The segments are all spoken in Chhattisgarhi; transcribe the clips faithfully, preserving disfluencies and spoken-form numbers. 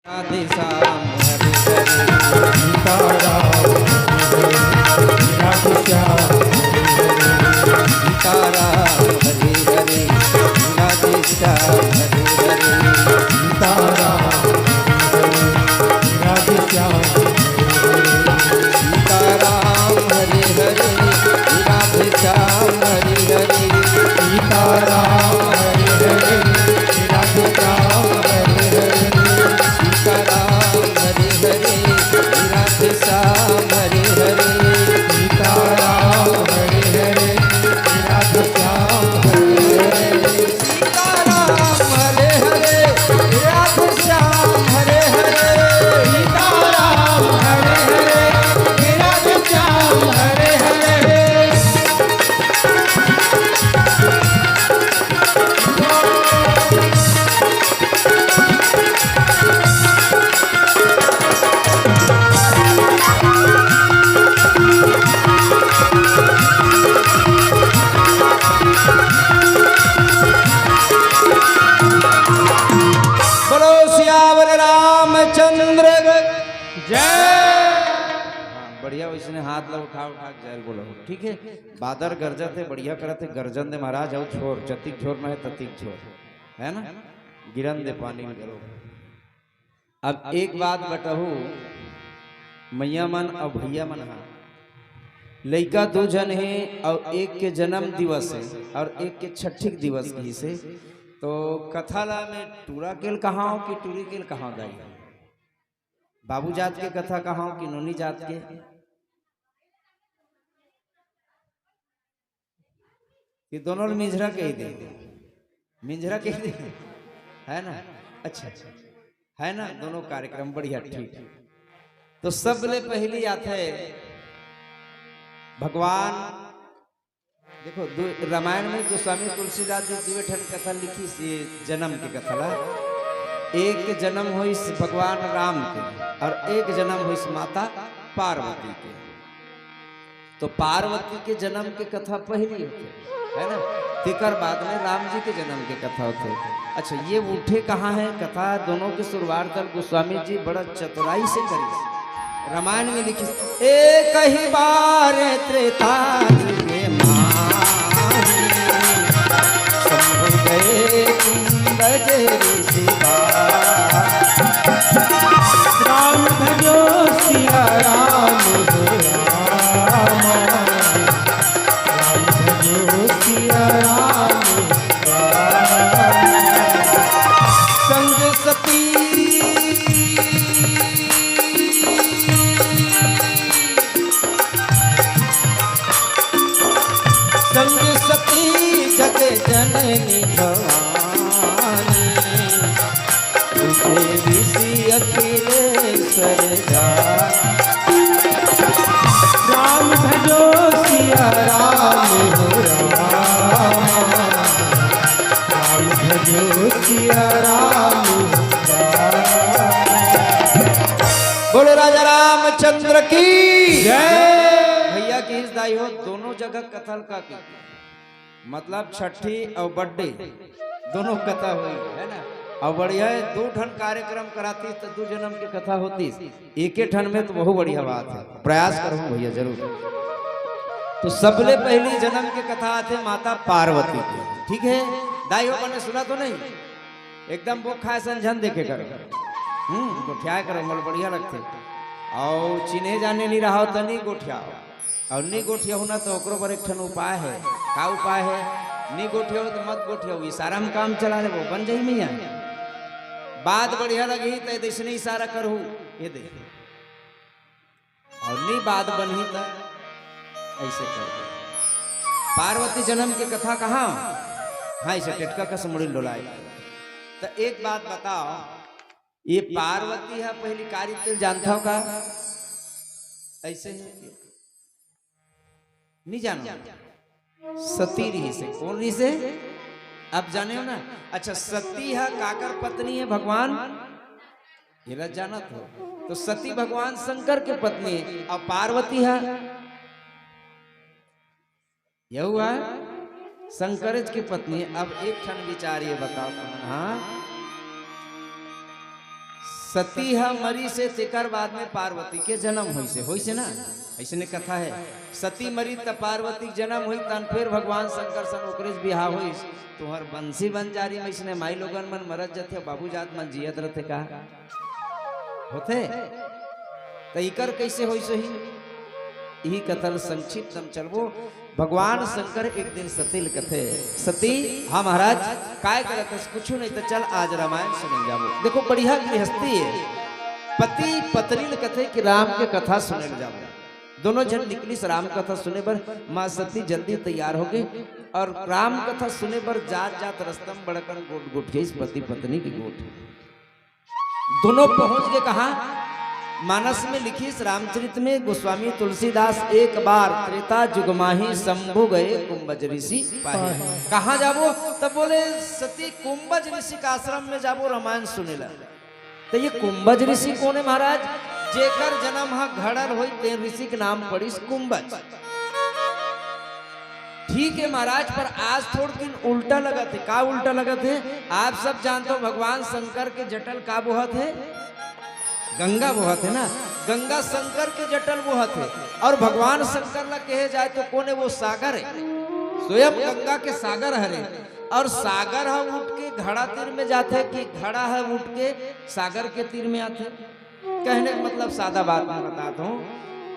राधे श्याम हरे हरे। सीताराम हरे हरे, राधे श्याम हरे हरे। सीताराम हरे हरे, राधे श्याम हरे हरे। सीताराम हरे हरे, राधे श्याम हरे हरे। सीताराम हरे हरे, राधे श्याम हरे हरे। सीताराम हरे हरे, राधे श्याम हरे हरे। सीताराम हरे हरे, राधे श्याम हरे हरे। सीताराम हरे हरे, राधे श्याम हरे हरे। सीताराम हरे हरे, राधे श्याम हरे हरे। सीताराम हरे हरे, राधे श्याम हरे हरे। बोलो सियावर रामचंद्र जय। हाँ, बढ़िया, वैसने हाथ ला उठा उठा के जय बोलो, ठीक है। बादर गरजत हे, बढ़िया करत हे, गरजन दे महाराज, अउ छोर, जतिक छोर में है ततिक छोर, है ना, गिरन दे पानी में गरो। अब एक बात बतहू, मैया मन अउ भैया मन हा, लइका दू झन हे अउ एक के जन्म दिवस हे अउ एक के छठिक दिवस कहिसे, तो कथा ला मैं टूरा केल कहाओ कि टूरी केल कहाओ दाई? बाबू जात के कथा कहाओ कि नोनी जात के? ये दोनों ल मिंझरा कह दे, मिंझरा कह दे, है ना? अच्छा, अच्छा, है ना? दोनों कार्यक्रम बढ़िया, ठीक। तो सबले पहली आथे भगवान, देखो, दो, रामायण में गोस्वामी तुलसीदास जी दुए ठन कथा लिखिस, ये जन्म के कथा ला। एक जन्म होइस भगवान राम के और एक जन्म होइस माता पार्वती के। तो पार्वती के जन्म के कथा पहली होथे, है ना? तेकर बाद में राम जी के जन्म के कथा होथे। अच्छा, ये उठे कहाँ है कथा? दोनों के शुरुआत ल गोस्वामी जी बड़ा चतुराई से करिस। रामायण में लिखिस, एक ही बार त्रेता जुग माही, शंभु गए कुंभ ऋषि। राम भजो सिया राम हो राम, राम भजो सिया राम हो राम। संग सती, संग सती जग जननी भवानी, तुझे ऋषि अखिलेश्वर जा। राम भजो सिया राम हो राम, राम भजो सिया राम हो राम। बोलो राजा रामचंद्र की जय। भैया की इस दाई हो, दोनों जगह कथा ल का की, मतलब छठी और बर्थडे दोनों कथा होई, है ना? और बढ़िया है, दू ठन कार्यक्रम करातीस तो दू जन्म की कथा होतीस, एके ठन में तो बहुत बढ़िया बात है। प्रयास करहूँ भैया जरूर। तो सबले पहली जन्म की कथा आथे माता पार्वती की, ठीक है? दाई हो बने सुना तो नहीं, एकदम वो खाए सन झन देखे करो। हम्म, गोठियाए करो, मोला बढ़िया लगथे। और चिन्हे जाने नहीं रहा हो तो नहीं गोठियाओ, और नहीं गोठियाओ ना तो ओकरो बर एक ठन उपाय है। का उपाय है? नहीं गोठियाओ तो मत गोठियाओ, इशारा में काम चला लेबो, बन जाही मैया। बात बढ़िया लगही तो ऐसे इशारा करहू, ये दे। और नी बात बनही त ऐसे कर दे। पार्वती जन्म के कथा कहाँ? हाँ, ऐसे टेटका कस मुड़ी ल डोलाए। त एक बात बताओ, ये पार्वती ह पहली का रिहिस तेला जानथव का? ऐसे ही नी जानो। सती रिहिसे। कौन रिहिसे? आप जाने हो ना? अच्छा, सती ह काकर पत्नी है भगवान? एला जानत हो? तो सती भगवान शंकर के पत्नी है। अब पार्वती ह यहू ह शंकरच के पत्नी है। अब एक ठन विचार ये बताओ तुमन, हाँ? सती ह मरिस हे, तेकर बाद में पार्वती के जन्म होइस हे, होइस हे ना? अइसने कथा हे। सती मरिस त पार्वती के जन्म होइस, तहन फेर भगवान शंकर सन ओकरे से बिहाव होइस। तुंहर बंसी बंजारी में अइसने माई लोगन मन मरत जथे, बाबू जात मन जियत रथे का? होथे? त इकर कइसे होइस होही? इही कथा ल संक्षिप्त हम चलबो। भगवान शंकर एक दिन सती ल कथे, "सती, हाँ महाराज, काय करत हस?" "कुछु नहीं।" "त चल, आज रामायण सुने जाबो।" देखो, बढ़िया गृहस्थी हे, पति पत्नी ल कथे कि राम के कथा सुने ल जाबो। दोनों झन निकलिस राम कथा सुने बर। माँ सती जल्दी तैयार होगे अउ राम कथा सुने बर जात जात रस्ता म बड़कन गोठ गोठ के पति पत्नी के गोठ। दोनों पहुंच गे कहाँ? मानस में लिखिस, रामचरित में गोस्वामी तुलसीदास, "एक बार त्रेता जुग माही, शंभु गए कुंभज ऋषि पाही।" कहाँ जाबो? तब बोले, "सती, कुंभज ऋषि के आश्रम में जाबो रामायण सुने ला।" त ये कुंभज ऋषि कोन हे महाराज? जेकर जन्म ह घड़ल होइस, ते ऋषि के नाम पड़िस कुंभज। ठीक हे महाराज, पर आज थोड़किन उल्टा लगत हे। का उल्टा लगत हे? आप सब जानथव, भगवान शंकर के जटा ल का बोहत हे? गंगा बोहत हे ना, गंगा शंकर के जटा ल बोहत हे। अउ भगवान शंकर ला कहे जाए त कोन हे? वो सागर हे, स्वयं गंगा के सागर हरे। अउ सागर ह उठ के घड़ा तीर में जाथे कि घड़ा ह उठ के सागर के तीर में आथे? कहने का मतलब, सादा बात में बतात हंव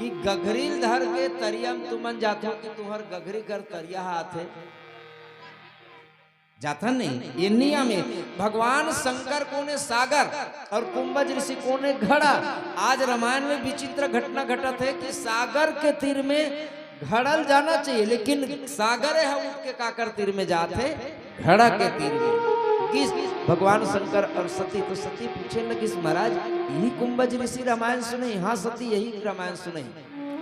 कि गघरी ल धर के तरिया म तुमन जाथव कि तुंहर गघरी कर तरिया ह आथे? जाथन नहीं, ये नियम हे। भगवान शंकर कोन हे? सागर। अउ कुंभज ऋषि कोन हे? घड़ा। आज रामायण में विचित्र घटना घटत हे कि सागर के तीर में घड़ा ल जाना चाहिए, लेकिन सागर ह उठ के काकर तीर में जाथे? घड़ा के तीर में। गिस भगवान शंकर अउ सती, त सती पूछे लगिस, "महाराज, इही कुंभज ऋषि रामायण सुनही?" "हाँ सती, यही रामायण सुनही।"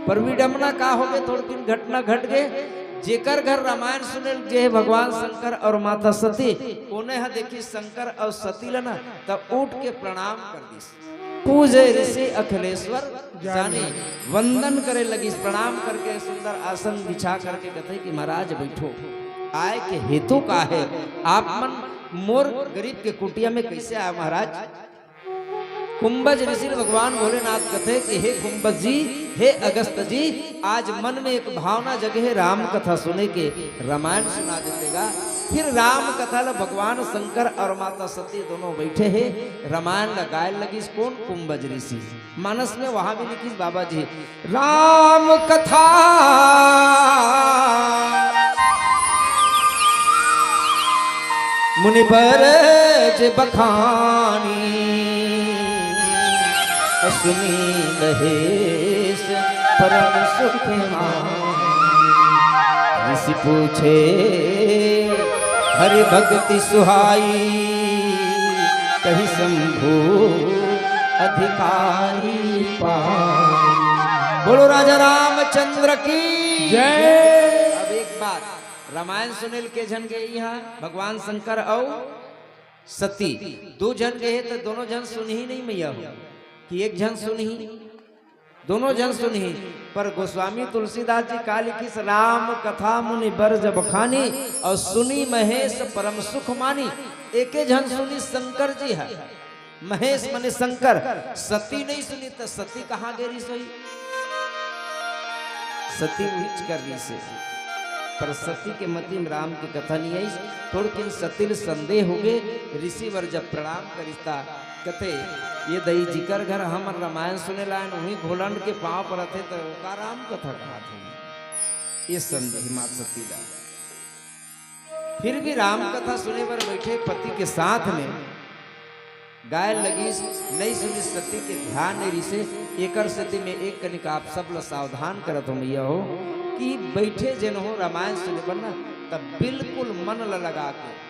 पर विडंबना का होगे, थोड़किन घटना घट गे, जेकर घर रामायण सुने ल गे हे भगवान शंकर अउ माता सती, ओने ह देखिस शंकर अउ सती ल ना, त उठ के प्रणाम कर दिस। पूजे ऋषि अखिलेश्वर जानी। वंदन करे लगिस, प्रणाम करके सुंदर आसन बिछा करके कथे कि महाराज बइठो, आए के हेतु का हे? आप मन मोर गरीब के कुटिया में कइसे आए महाराज? कुंभज ऋषि ल भगवान भोलेनाथ कथे कि हे कुंभज जी, हे अगस्त जी, आज मन में एक भावना जगे हे राम कथा सुने के, रामायण सुना देते गा। फिर राम कथा ल भगवान शंकर अउ माता सती दोनों बइठे हे, रामायण ल गाए लगिस कोन? कुंभज ऋषि। मानस में वहां भी लिखिस बाबा जी, राम कथा मुनि बर जे बखानी, सुनी महेश परम सुख मानी। ऋषि पूछे हरि भक्ति सुहाई, कहि शंभु अधिकारी पाई। बोलो राजा रामचंद्र की जय। अब एक बात, रामायण सुने ल के झन गे इहाँ? भगवान शंकर अउ सती। दू झन गे हे त दोनों झन सुनही नहीं मैया हो कि एक झन सुनही? दोनों झन सुनही। पर गोस्वामी तुलसीदास जी का लिखिस, राम कथा मुनि बर जब बखानी अउ सुनी महेश परम सुख मानी। एके झन सुनी शंकर जी ह, महेश मने शंकर। सती नहीं सुनी त सती कहाँ गे रिहिस होही? सती उहिच कर रिहिस हे। पर सती के मति में राम के कथा नहीं आइस। थोड़किन सती ल संदेह होगे। ऋषि बर जब प्रणाम करिस त कथे, ये दई जिकर घर हमन रामायण सुने ल आएन, उही घोलंड के पांव परत हे, त ओका राम कथा कहात हे। ये संदेह मात सती ला। फिर भी राम कथा सुने बर बइठे पति के साथ में गाए लगिस, नहीं सुनिस, सती के ध्यान नहीं रिहिसे। एकर सेती में एक कनिक आप सब ला सावधान करत हों मैया हो कि बइठे जेन हो रामायण सुने बर ना, तब बिल्कुल मन ला लगा के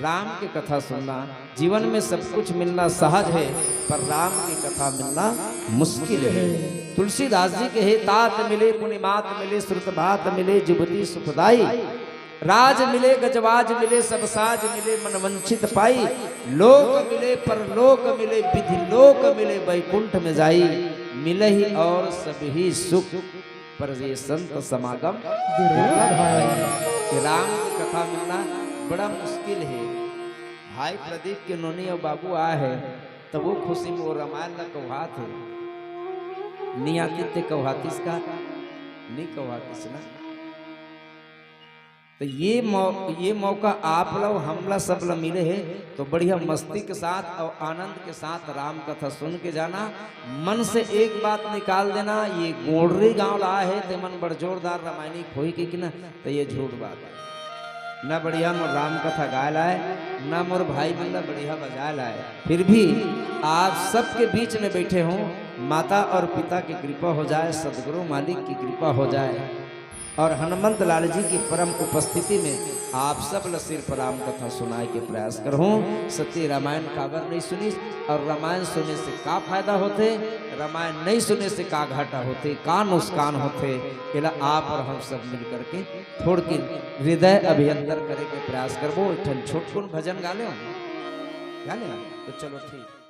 राम के कथा सुनना। जीवन में सब कुछ मिलना सहज हे, पर राम के कथा मिलना मुश्किल हे। तुलसीदास जी कहे, तात मिले पुनि मात मिले, श्रुत बात मिले जुगति सुखदाई। राज मिले गजवाज मिले, सब साज मिले मन वंचित पाई। लोक मिले परलोक मिले, विधि लोक मिले बैकुंठ में जाई। मिलही और सबही सुख, पर ये संत समागम दुर्लभ भाई। ये राम की कथा मिलना बड़ा मुश्किल हे। भाई प्रदीप के नोनी अउ बाबू आए हे, तब वो खुशी में वो रामायण ला कहात हे। नी आतिस ते कहातिस का? नी कहातिस ना। तो ये मौ-, ये मौका आप ला, हमला, सब ला मिले हे, तो बढ़िया मस्ती के साथ और आनंद के साथ राम कथा सुन के जाना। मन से एक बात निकाल देना, ये गोंडरी गांव ला आए हे, ते मन बड़ जोरदार रामायणी होही कहिके ना, तो ये झूठ बात हे। ना बढ़िया मोर राम कथा गाय ला आए, ना मोर भाई मन ला बढ़िया बजाय ला आए। फिर भी आप सबके बीच में बैठे हों, माता और पिता की कृपा हो जाए, सदगुरु मालिक की कृपा हो जाए। और हनुमंत लाल जी की परम उपस्थिति में आप सब ला सिर्फ राम कथा सुनाए के प्रयास करहूं। सच्ची रामायण काबर नहीं सुनिस और रामायण सुने से का फायदा होथे, रामायण नहीं सुने से का घाटा होथे, का नुकसान होथे, एला आप और हम सब मिल करके थोड़किन हृदय अभियंतर करे के प्रयास करबो। एक ठन छोटकुन भजन गा ले, गा ले? तो चलो ठीक।